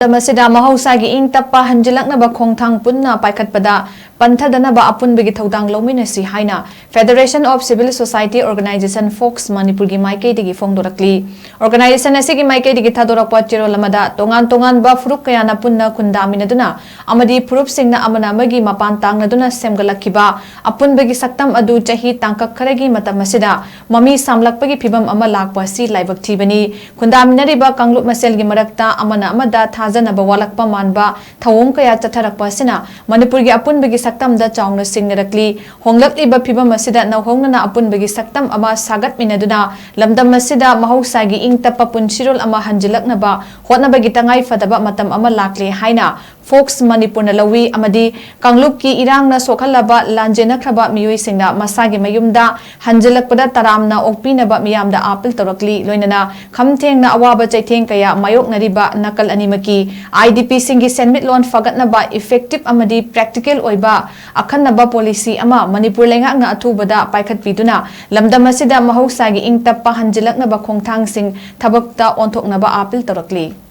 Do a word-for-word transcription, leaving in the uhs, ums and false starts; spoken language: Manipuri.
ꯂꯝꯗꯝ ꯑꯁꯤꯗ ꯃꯍꯧꯁꯥꯒꯤ ꯏꯪ ꯇꯞꯄ ꯍꯟꯖꯤꯜꯂꯛꯅꯕ ꯈꯣꯡꯊꯥꯡ ꯄꯨꯟꯅ ꯄꯥꯏꯈꯠꯄꯗ ꯄꯟꯊꯗꯅꯕ ꯑꯄꯨꯟꯕꯒꯤ ꯊꯧꯗꯥꯡ ꯂꯧꯃꯤꯟꯅꯁꯤ ꯍꯥꯏꯅ Federation of Civil Society Organization, FOCS, ꯃꯅꯤꯄꯨꯔꯒꯤ ꯃꯥꯏꯀꯩꯗꯒꯤ ꯐꯣꯡꯗꯣꯔꯛꯂꯤ꯫ Organization ꯑꯁꯤꯒꯤ ꯃꯥꯏꯀꯩꯗꯒꯤ ꯊꯥꯗꯣꯔꯛꯄ ꯆꯦꯔꯣꯜ ꯑꯃꯗ ꯇꯣꯉꯥꯟ ꯇꯣꯉꯥꯟꯕ ꯐꯨꯔꯨꯞ ꯀꯌꯥꯅ ꯄꯨꯟꯅ ꯈꯨꯟꯗꯥꯃꯤꯟꯅꯗꯨꯅ ꯑꯃꯗꯤ ꯐꯨꯔꯨꯞꯁꯤꯡꯅ ꯑꯃꯅ ꯑꯃꯒꯤ ꯃꯄꯥꯟ ꯇꯥꯡꯅꯗꯨꯅ ꯁꯦꯝꯒꯠꯂꯛꯈꯤꯕ ꯑꯄꯨꯟꯕꯒꯤ ꯁꯛꯇꯝ ꯑꯗꯨ ꯆꯍꯤ ꯇꯥꯡꯀꯛ ꯈꯔꯒꯤ ꯃꯇꯝ ꯑꯁꯤꯗ ꯃꯃꯤ ꯁꯥꯝꯂꯛꯄꯒꯤ ꯐꯤꯚꯝ ꯑꯃ ꯂꯥꯛꯄ ꯑꯁꯤ ꯂꯥꯏꯕꯛ ꯊꯤꯕꯅꯤ꯫ ꯈꯨꯟꯗꯥꯃꯤꯟꯅꯔꯤꯕ ꯀꯥꯡꯂꯨꯞ ꯃꯁꯦꯜꯒꯤ ꯃꯔꯛꯇ ꯑꯃꯅ ꯑꯃꯗ ꯊꯥꯖꯅꯕ ꯋꯥꯠꯂꯛꯄ ꯃꯥꯟꯕ ꯊꯧꯑꯣꯡ ꯀꯌꯥ ꯆꯠꯊꯔꯛꯄ ꯑꯁꯤꯅ ꯃꯅꯤꯄꯨꯔꯒꯤ ꯑꯄꯨꯟꯕꯒꯤ ꯁꯛꯇꯝꯗ ꯆꯥꯎꯅ ꯁꯤꯡꯅꯔꯛꯂꯤ꯫ ꯍꯣꯡꯂꯛꯂꯤꯕ ꯐꯤꯚꯝ ꯑꯁꯤꯗ ꯅꯧꯍꯧꯅꯅ ꯑꯄꯨꯟꯕꯒꯤ ꯁꯛꯇꯝ ꯑꯃ ꯁꯥꯒꯠꯃꯤꯟꯅꯗꯨꯅ ꯂꯝꯗꯝ ꯑꯁꯤꯗ ꯃꯍꯧꯁꯥꯒꯤ ꯏꯪ ꯇꯞꯄ ꯄꯨꯟꯁꯤꯔꯣꯜ ꯑꯃ ꯍꯟꯖꯤꯜꯂꯛꯅꯕ ꯍꯣꯠꯅꯕꯒꯤ ꯇꯉꯥꯏ ꯐꯗꯕ ꯃꯇꯝ ꯑꯃ ꯂꯥꯛꯂꯦ ꯍꯥꯏꯅ ꯐꯣꯛꯁ ꯃꯅꯤꯄꯨꯔꯅ ꯂꯧꯏ ꯑꯃꯗꯤ ꯀꯥꯡꯂꯨꯞꯀꯤ ꯏꯔꯥꯡꯅ ꯁꯣꯛꯍꯜꯂꯕ ꯂꯥꯟꯖꯦꯟꯅꯈ꯭ꯔꯕ ꯃꯤꯑꯣꯏꯁꯤꯡꯅ ꯃꯁꯥꯒꯤ ꯃꯌꯨꯝꯗ ꯍꯟꯖꯤꯜꯂꯛꯄꯗ ꯇꯔꯥꯝꯅ ꯑꯣꯛꯄꯤꯅꯕ ꯃꯤꯌꯥꯝꯗ ꯑꯥꯄꯤꯜ ꯇꯧꯔꯛꯂꯤ꯫ ꯂꯣꯏꯅꯅ ꯈꯝ ꯊꯦꯡꯅ ꯑꯋꯥꯕ ꯆꯩꯊꯦꯡ ꯀꯌꯥ ꯃꯥꯌꯣꯛꯅꯔꯤꯕ ꯅꯥꯀꯜ ꯑꯅꯤꯃꯛꯀꯤ IDPꯁꯤꯡꯒꯤ ꯁꯦꯟꯃꯤꯠꯂꯣꯟ ꯐꯒꯠꯅꯕ effective ꯑꯃꯗꯤ practical ꯑꯣꯏꯕ ꯑꯈꯟꯅꯕ policy ꯑꯃ ꯃꯅꯤꯄꯨꯔ ꯂꯩꯉꯥꯛꯅ ꯑꯊꯨꯕꯗ ꯄꯥꯏꯈꯠꯄꯤꯗꯨꯅ ꯂꯝꯗꯝ ꯑꯁꯤꯗ ꯃꯍꯧꯁꯥꯒꯤ ꯏꯪ ꯇꯞꯄ ꯍꯟꯖꯤꯜꯂꯛꯅꯕ ꯈꯣꯡꯊꯥꯡꯁꯤꯡ ꯊꯕꯛꯇ ꯑꯣꯟꯊꯣꯛꯅꯕ ꯑꯥꯄꯤꯜ ꯇꯧꯔꯛꯂꯤ꯫